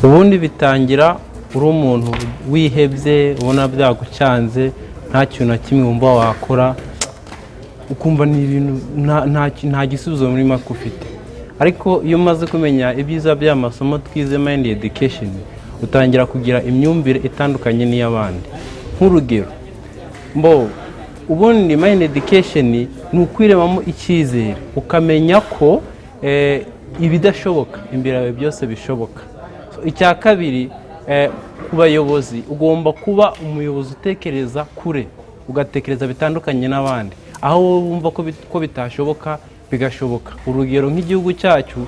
Ubundi bitangira uri umuntu wihebye, ubona byagucanze, nta kintu na kimwe wumva wakora, ukumva ni ibintu nta gisubizo muri make ufite. Ariko iyo umaze kumenya ibyiza by'amasomo twize, Mind Education, utangira kugira imyumvire itandukanye n'iy'abandi. Nk'urugero mbo ubundi Mind Education ni ukwiremamo icyizere, ukamenya ko ibidashoboka imbere yawe byose bishoboka. So, icya kabiri, ku bayobozi, ugomba kuba umuyobozi utekereza kure, ugatekereza bitandukanye n'abandi, aho wowe wumva ko bitashoboka bigashoboka. Urugero, nk'igihugu cyacu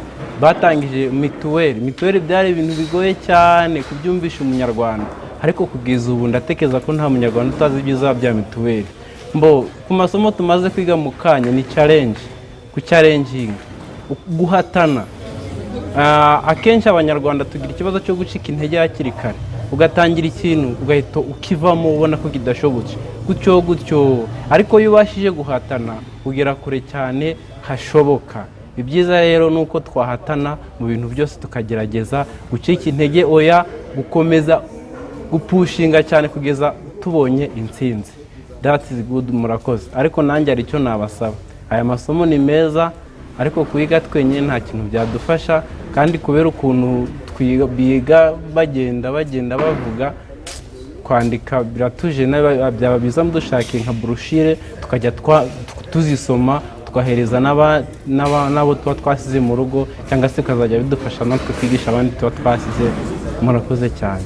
batangije mituweli. Mituweli byari ibintu bigoye cyane kubyumvisha Umunyarwanda, ariko kugeza ubu ndatekereza ko nta Munyarwanda utazi ibyiza bya mituweli. Mbo ku masomo tumaze kwiga mu kanya ni challenge, ku challenginga, guhatana. Akenshi Abanyarwanda tugira ikibazo cyo gucika intege hakiri kare, ugatangira ikintu ugahita ukivamo ubona ko kidashobotse, gutyo gutyo. Ariko iyo ubashije guhatana ugera kure cyane hashoboka. Ibyiza rero ni uko twahatana mu bintu byose, tukagerageza gucika intege oya, gukomeza gupushinga cyane kugeza tubonye intsinzi. That is good. Murakoze. Ariko nanjye hari icyo nabasaba. Aya masomo ni meza, ariko kuyiga twenyine nta kintu byadufasha, kandi kubera ukuntu twiga, biga bagenda bagenda bavuga, kwandika biratuje. Byaba byiza mudushakiye nka brochure, tukajya tuzisoma, tugahereza n'abo tuba twasize mu rugo, cyangwa se bikazajya bidufasha natwe kwigisha abandi tuba twasize. Murakoze cyane.